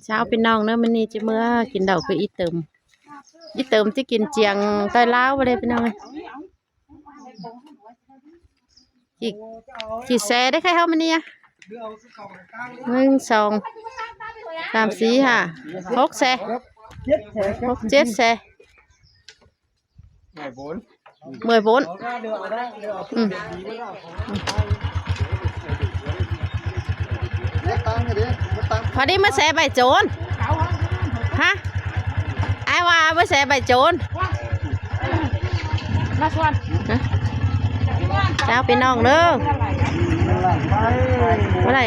ເຊົ້າພີ່ນ້ອງເດີ ມື້ນີ້ຈະເມືອກິນເຫຼົ້າກັບອີ່ເຕີມ ອີ່ເຕີມຈະກິນຈຽງໃຕ້ລາວບໍ່ເດ້ພີ່ນ້ອງເອີຍ. ກີ່ ກີ່ແຊໄດ້ໃຄເຮົາມານີ້ອະ ໜຶ່ງ ສອງ ສາມ ສີ່ ຫ້າ ຫົກແຊ ຫົກ ເຈັດແຊ. ເມື່ອຍໂພນ ອືມ ພໍດີມາແຊໃບໂຈນ ຮະ ອ້າຍວ່າມາແຊໃບໂຈນ ມາຊວນ ຮະ ເຈົ້າພີ່ນ້ອງເດີ ບໍ່ໄດ້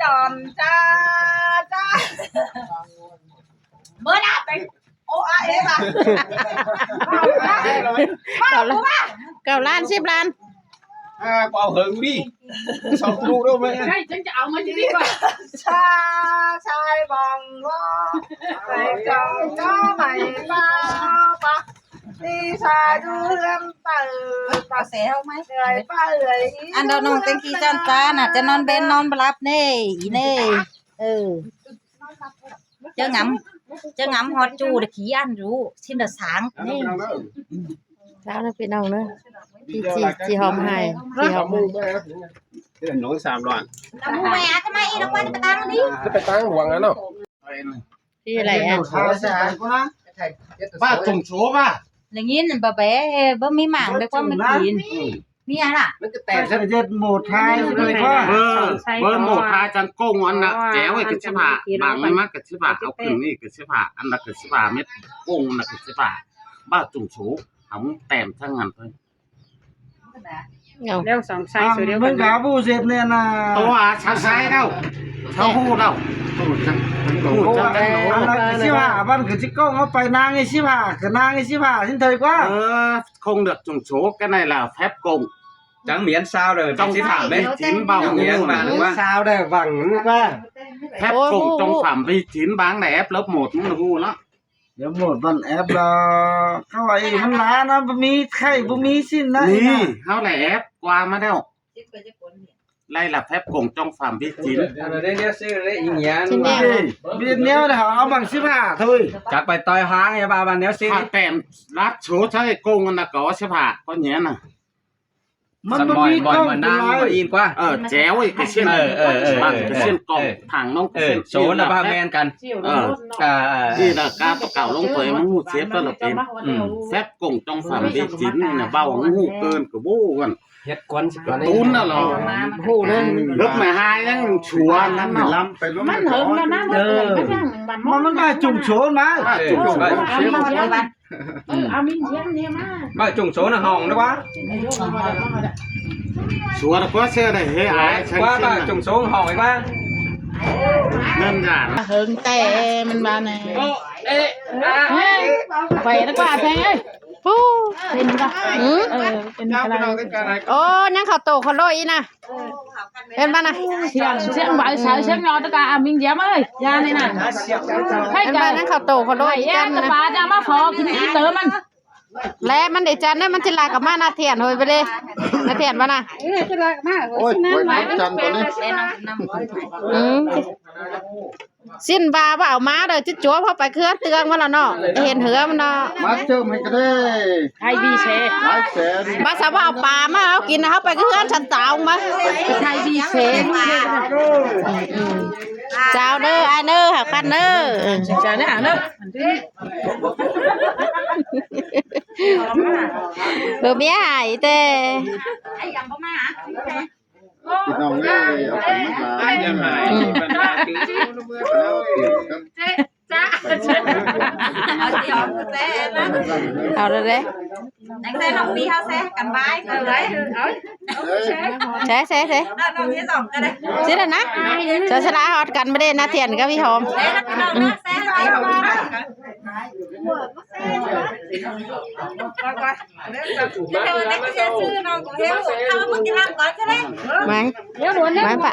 ຈອມຈ້າ ຈ້າ ເບີດອາເປັນ ໂອອາເອ ວ່າ ເກົ້າລ້ານ ເກົ້າລ້ານ ສິບລ້ານ ອ່າ ກໍເອົາເຫິງນີ້ ສອງລູກໂລດແມ່ ໃຊ່ ຈັ່ງຈະເອົາມາທີ່ນີ້ວ່າ ຊາ ຊາຍບອງວໍ ໄປຈອງຈໍໄໝປາປາ ຕີຊາດູເຮືອນເປີ ປາແຊວໄໝ ເອື້ອຍປາເອື້ອຍ ອັນດອກນ້ອງແຕງກີ້ຈ້ານຈ້ານະ ຈະນອນເວັນນອນບໍ່ຫຼັບເນ່ ອີເນ່ ເອີ. ເຈົ້າງຳ ເຈົ້າງຳຮອດຈູດຂີ້ອັນຢູ່ ຊິນດາສາງນີ້ ລາວເດີພີ່ນ້ອງເດີ ທີ່ ທີ່ ທີ່ຫອມໃຫ້ ທີ່ຫອມໃຫ້ ເດືອນໜຶ່ງສາມຮ້ອຍ ແລ້ວໝູ່ແມ່ອາດຈະມາອີກແລ້ວ ວ່າຈະໄປຕັ້ງນີ້ ຈະໄປຕັ້ງຫຼວງຫັ້ນເນາະ ທີ່ໄລອັນ ບ້ານຕົງໂສບ້າ ໄດ້ຍິນບໍ່ແບ ບໍ່ມີໝາງໄປຄວາມແມ່ນຈີນ. ອືມ ມີຫຍັງລະ? ມັນກໍແຕກຊະ ເຮັດໂໝດທ້າຍ ເບີ ເບີໂໝດທ້າຍຈັງກົງອັນນະ ແຈວໄວ້ກໍຊິບຫ້າ ບາງມັນກໍສິບຫ້າ ເອົາຂຶ້ນນີ້ກໍສິບຫ້າ ອັນນະກໍສິບຫ້າເມັດ ກົງອັນນະກໍສິບຫ້າ ບ້າຈຸງໂສ ເອົາແຕ້ມທັງນັ້ນເລີຍ ເອົາ ແລ້ວສອງໄຊ ອ່າ ໂຕດຽວກັນ ມຶງກໍບໍ່ເສັບແນ່ນະ ໂຕວ່າຊາວໄຊເຮົາ ເຮົາຮູ້ແລ້ວ ຮູ້ຈັກ ຮູ້ຈັກ ອັນນະກໍສິບຫ້າ ບ້ານກໍຊິກົງເອົາໄປນາງນີ້ສິບຫ້າ ກໍນາງນີ້ສິບຫ້າ ຊິເຖິງກວ່າ ເອີ ຄົງເລືອກຈຸງໂສກັນໄດ້ລະ ແຟບກົງ ຈັ່ງໝຽນຊາວເດີ ຕ້ອງຖາມໄປຈີນເບົາຫຍັງວ່າ ຊາວໄດ້ຫວັງວ່າ ແຟບກົງຕ້ອງຖາມໄປຈີນບາງໄດ້ແອັບເລີບໂໝດ ມັນຮູ້ເນາະ ດຽວໂໝດມັນແອັບລະ ເຂົາວ່າອີມັນຫຼານະ ບໍ່ມີໄຂ່ບໍ່ມີຊີ້ນນະ ນີ້ເຮົາໄດ້ແອັບກວ່າມາແລ້ວ ໄລ່ລະແຟບກົງຈ້ອງຟາມໄປຈີນ ອັນນັ້ນເດ້ ແນວຊື້ໄດ້ອີຫຍັງ ເຮັດແນວເຮົາເອົາບັງສິບຫ້າເທີຍ ຈັກໄປຕ່ອຍຫາງ ຢ່າວ່າບັງແນວຊື້ ຖ້າແຕ້ມລັດໂຊໃຊ້ກົງອັນນະກໍສິບຫ້າກໍແຫຍນະ ມັນບໍ່ມີກ້ອງຫຼາຍ ເອີ ແຈວອີກກະເຊັ່ນ ເອີ ເອີ ເອີ ເອີ ເອີ ເຊັ່ນກ້ອງ ເອີ ທາງນ້ອງກະເຊັ່ນ ໂຊນະພາແມ່ນກັນ ເອີ ເອີ ເອີ ນີ້ລະການປະກາດລົງໄປ ມັນຮູ້ເສຍແຕ່ລະເປັນ ອືມ ແຟບກົງຕ້ອງຟັງໄດ້ຈິນນີ້ນະ ເວົ້າຮູ້ເກີນກະບໍ່ກັນ ເຮັດກວນຊິກວນ ຕູນນະລະ ຮູ້ເລີຍ ເລິກມາຫາຍັງຊົວນັ້ນເນາະ ມັນເຫິງແລ້ວນະ ເອີ ມັນຍັງ ມັນ ມັນມາຈຸງໂສນມາ ເອີ ຈຸງໂສນ ເອີ ເອົາມິນທຽມນີ້ມາ ບ້ານຈົງໂສນະຫ້ອງນະວ່າ ສວນກວ່າເຊື່ອໄດ້ເຮອາຍ ກວ່າບ້ານຈົງໂສນະຫ້ອງອີກວ່າ ເງິນຢານ ເຫິງແຕ່ມັນວ່າແນ່ ເອ ເອ ໄປນະກວ່າແທ້ ຜູ້ ເປັນກະ ອື ເອີ ເປັນກະໄລ ໂອ້ ຍັງເຂົ້າໂຕເຂົາໂລຍອີກນະ ເຫັນບໍ່ນະ ສຽງ ສຽງຫວາຍສາຍສຽງຍອດຕະກາ ອາມິງຢາມເອີຍ ຢ່ານີ້ນະ ໃຫ້ ເຫັນບໍ່ນະ ເຂົ້າໂຕເຂົາໂລຍ ແອນຕະປາຈະມາຂໍກິນອີເຕີມັນ ແລະມັນໄດ້ຈັນເດ້ ມັນຊິລາກກັບມານາທຽນໂຫຍໄປເດ້ ນາທຽນບໍ່ນະ ໂອ້ຍ ໄວ້ຈັນຕົວນີ້ ອືມ ສິ້ນວ່າບໍ່ເອົາມາເດີ ຈະຈົວເຮົາໄປເຮືອນເຕືອງມັນລະເນາະ ເຫັນເຮືອມັນເນາະ ມາເຈີມໃຫ້ກະເດ້ ໄທວີເຊ ຫຼາຍແສນ ວ່າຊະວ່າເອົາປາມາເຮົາກິນ ເຮົາໄປເຮືອນສັນຕາວມາ ໄທວີເຊ ອືມ ເຈົ້າເດີ ອ້າຍເດີ ຫາກັນເດີ ເຈົ້າເດີ ຫາເດີ ເອີ ເມຍຫາຍແຕ່ ພີ່ນ້ອງເອີຍ ເອົາໄປມັນຫຼາຍ ອືມ ເອົາແລ້ວເດ້ ແຊ ແຊ ແຊ ເອົາ ເອົາ ຊິໄດ້ນະ ສາສະລາຮອດກັນບໍ່ໄດ້ນາທຽນກັບອີຫອມ ມາ ມາປະ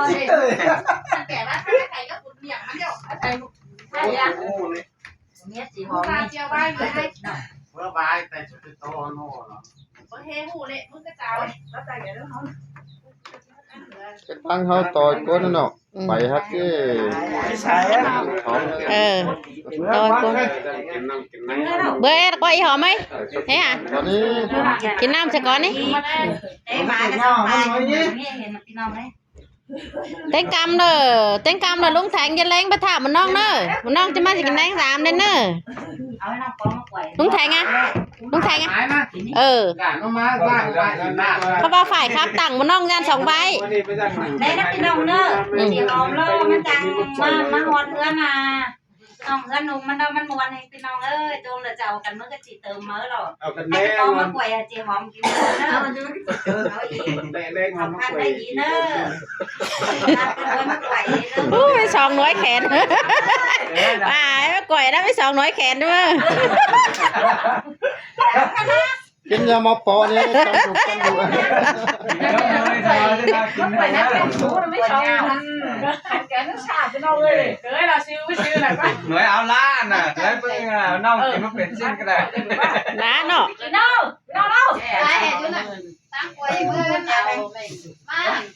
ຈິດເຕີຍ ແຕ່ວ່າຖ້າໃຜກໍຂຸດເໝ້ຽງມາແລ້ວ ໃສ່ ໃສ່ ໂອ້ໂຫ ເມຍສີຫອມນີ້ ເມື່ອວາຍແຕ່ຈະໄປຕໍ່ໂນ່ເນາະ ບໍ່ເຮຮູ້ເລະ ມຶງກໍຈະເອົາ ເຮັດທາງເຮົາຕໍ່ກ້ອນເນາະ ອືມ ໄປຮັກເອ້ ໄປໃສ ເອີ ຕໍ່ກ້ອນ ເບີດກໍອີຫອມເອີຍ ເຮັດຫຍັງ ກິນນ້ຳຊະກ່ອນນີ້ ເອີ ເຫັນພີ່ນ້ອງເອີຍ ເຕັງກຳເດີ ເຕັງກຳເດີ ລຸງແທງ ຢ່າແລງໄປຖ້າໝູ່ນ້ອງເດີ ໝູ່ນ້ອງຈະມາຊິກິນແລງສາມເດີ ເອີ ເອົາໃຫ້ນ້ອງປອມມາກວຍ ລຸງແທງອະ ລຸງແທງອະ ເອີ ເຂົາວ່າຝ້າຍຂັບຕັ້ງໝູ່ນ້ອງຢ້ານສອງໃບ ໄດ້ນະພີ່ນ້ອງເດີ ອືມ ຊິຫອມລໍມັນຈັ່ງມາ ມາຮອດເຮືອນນະ ນ້ອງເຮືອນໜຸ່ມມັນເນາະ ມັນມ່ວນແຮງພີ່ນ້ອງເອີຍ ໂດນລະຈະເອົາກັນ ມັນກໍຊິເຕີມເອົາດອກ ເອົາກັນແນ່ນອນ ເອົາມາກວຍໃຫ້ເຈຫອມກິນເດີ ເອົາຢູ່ ໄດ້ແລງຫອມມາກວຍ ສຳຄັນໄດ້ດີເດີ ມາກວຍ ມາກວຍເດີ ໂອ້ຍ ສອງໜ່ວຍແຂນ ເອີ ຕາຍ ມາກວຍນະ ມີສອງໜ່ວຍແຂນເດີ ກິນຢາໝໍປອນີ້ ຕ້ອງດຸ ຕ້ອງດຸ ໄປນຳເປັນສູນໄປສອງອັນ ແກນຊາດພີ່ນ້ອງເອີຍ ເອີຍ ລາວຊື່ຊື່ລະ ໜ່ວຍເອົາລ້ານນະ ໄດ້ເບິ່ງນ້ອງກິນບໍ່ເປັນຊີ້ນກໍໄດ້ ລ້ານເນາະ ກິນເອົາ ນ້ອງເອົາ ຕາຍແຮງຢູ່ນະ ຕັ້ງກວຍເບິ່ງເອົາ ມາ ເອີ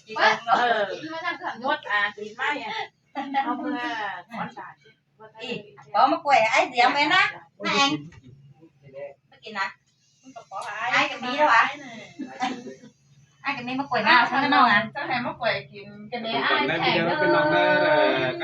ກິນມາທັງເທື່ອ ໝົດ ອ່າ ກິນມາເນຍ ເອົາເມືອ ອີ ເອົາມາກວຍ ອ້າຍສຽມແມ່ນນະ ນາແອງ ມາກິນນະ ອ້າຍກໍມີແລ້ວຫວາ ອ້າຍກໍມີມາກວຍນະ ເອົາຊະນ້ອງອະ ເຈົ້າໃຫ້ມາກວຍກິນກັນແດ່ ອ້າຍແຂງເດີ ເປັນນ້ອງເດີ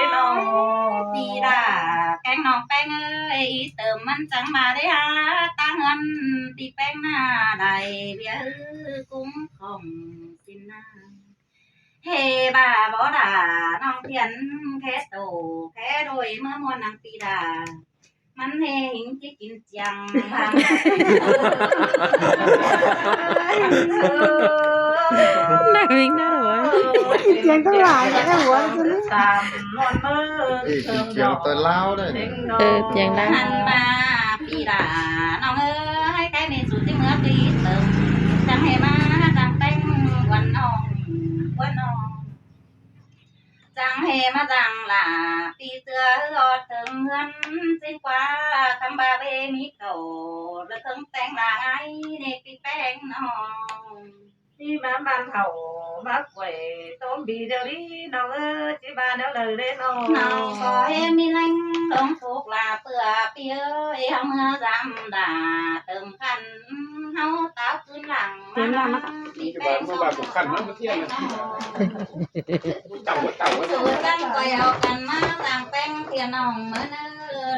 ຍເນາະ ປີດາ ແກ້ງນ້ອງແປ້ງເອີຍ ອີເຕີມມັນຈັ່ງມາໄດ້ຫາຕາເຮືອນ ຕີແປ້ງໜ້າໄດ້ເວຍ ກຸ້ມຂອງສິນນາ ເຮບາບໍ່ດາ ນ້ອງທຽນແຄ່ໂຕ ແຄ່ໂດຍເມື່ອມ່ວນນາງປີດາ ມັນເຮຫິງຈິກິນຈຽງ ນາງວິງໜ້າຫົວ ກິນຈຽງທັງຫຼາຍແລ້ວຫົວ ຕາມນອນເມີ ເອີ ກິນຈຽງຕອນລາວໄດ້ ເອີ ຈຽງລາວ ຫັນມາປີດາ ນ້ອງເອີຍ ໃກ້ນີ້ສູ່ຊິເມືອຕີເຕີມ ຈັ່ງເຮມາຈັ່ງແຕ່ງວັນນ້ອງ ວັນນ້ອງ ຈັ່ງເຮມາຈັ່ງລາ ປີເສືອຮອດເຖິງເຮືອນ ຈິງກວ່າຄຳບາເວມີເກົ່າ ລະເຖິງແຕ່ງລາງ່າຍ ນີ້ປີແປ້ງນ້ອງ ທີ່ມາບ້ານເຮົາ ມາກວຍຕົ້ມບີດຽວນີ້ ນ້ອງເອີຍ ຊິວ່າແນວໃດເດ້ນ້ອງ ນ້ອງຂໍໃຫ້ມີແຮງລົງໂຊກລາບ ເພື່ອປີເອີຍ ເຮົາເມືອສາມດາ ເຕີມຄັນ ເຮົາຕາວຄືນຫຼັງມາ ປີແປ້ງນ້ອງ ມາບ້ານບໍ່ຄັນ ມາບໍ່ທຽນນະ ເຕົາເຕົາ ສູ່ຈັ່ງກວຍເອົາກັນມາ ສ້າງແປ້ງທຽນນ້ອງເມີເນີ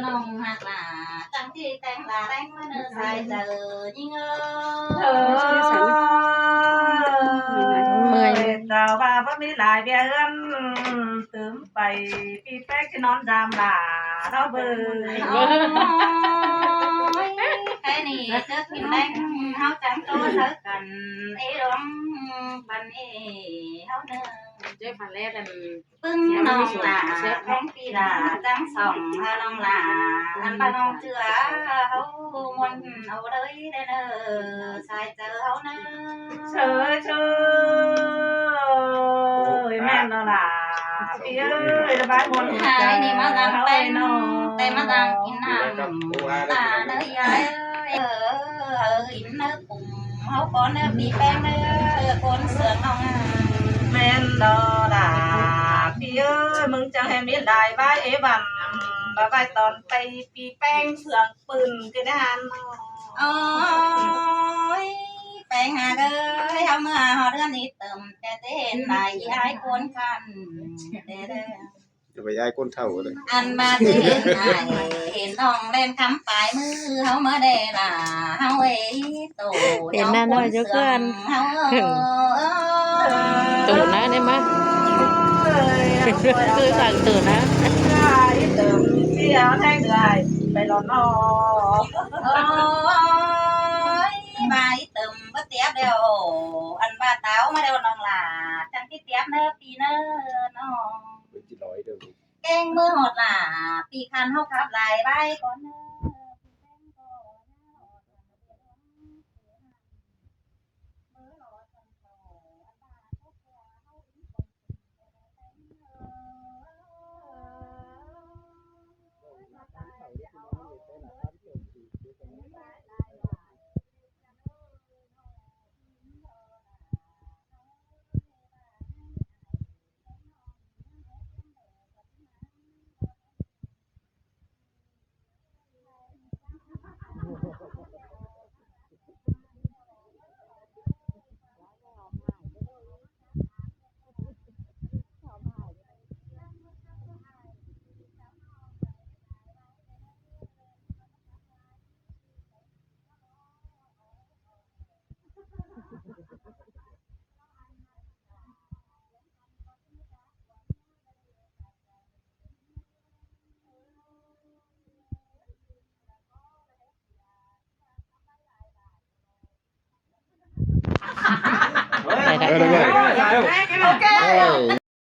ນ້ອງຮັກຫຼາ ຈັ່ງທີ່ແຕ່ງລາແລງມາເນີ ສາຍເຈົ້າຍິງເອີຍ ເອີ ເມື່ອຍ ເຈົ້າວ່າບໍ່ມີຫຼາຍເບຍເຮືອນ ຕື່ມໄປ ປີແປ້ງຊິນອນຢາມລາເຮົາເບິ່ງ ໂອ້ຍ ແຄ່ນີ້ເຈີກິນແລງ ເຮົາຈັ່ງໂຕເລີກກັນ ເອດອງ ບັນເອ ເຮົາເນີ ເຈົ້າພັນແລ້ວອັນ ປຶ້ງນ້ອງຫຼ້າຂອງພີ່ຫຼ້າທັງສອງເຮົານ້ອງຫຼ້າ ອັນວ່ານ້ອງເຈື່ອເຮົາມ່ວນເອົາເລີຍເດີ ສາຍໃຈເຮົານະ ເຊີຍເຊີຍ ໂອ້ຍ ແມ່ນແລ້ວຫຼ້າ ພີ່ເອີຍ ລະບາຍມ່ວນຫົວໃຈ ນີ້ມານັ່ງແປ້ງ ແຕ່ມານັ່ງກິນນ້ຳ ຕາເດີຍາຍເອີຍ ເອີ ກິນເນີປຸງ ເຮົາຂໍເນີປີແປ້ງເດີ ຄົນເຊື່ອງນ້ອງ ແມ່ນດອກຫຼ້າ ພີ່ເອີຍ ມຶງຈັ່ງໃຫ້ມີຫຼາຍໄວ້ເອວັນ ບາໄວ້ຕອນໄປປີແປ້ງເຊື່ອງປືນຄືໄດ້ຫັ້ນ ໂອ້ຍ ແປ້ງຫາກເອີຍ ເຮົາເມື່ອຮອດເຮືອນອີ່ເຕີມ ແຕ່ເຫັນໜ້າອີ່ອ້າຍຄົນຄັນແດ່ເດີ ຢ່າໄປອາຍຄົນເຖົ້າເລີຍ ອັນມາຊິເຫັນອ້າຍເຫັນນ້ອງແລ່ນຄຳປາຍມື ເຮົາມາແດ່ຫຼ້າ ເຮົາເອີຍໂຕ ເຫັນໜ້ານ້ອຍເຈົ້າເພື່ອນ ເຮົາເອີຍ ໂຕນະໄດ້ມາ ຄືສັ່ງໂຕນະ ເອີຍ ເຕີມຊິເອົາແທງເອື້ອຍໄປລອດນອ ໂອ້ຍ ມາອີ່ເຕີມບໍ່ຕຽບແລ້ວ ອັນວ່າຕາວມາແລ້ວນ້ອງຫຼ້າ ຈັ່ງຊິຕຽບເນີ ປີເນີນ້ອງ ເປັນຈິລອຍເດີ ເກັ່ງມືຮອດຫຼ້າ ປີຄັນເຮົາຂັບຫຼາຍໄວ້ກ່ອນເນີ ໄດ້ ໄດ້ ໄດ້ ໂອເຄ ໂອ້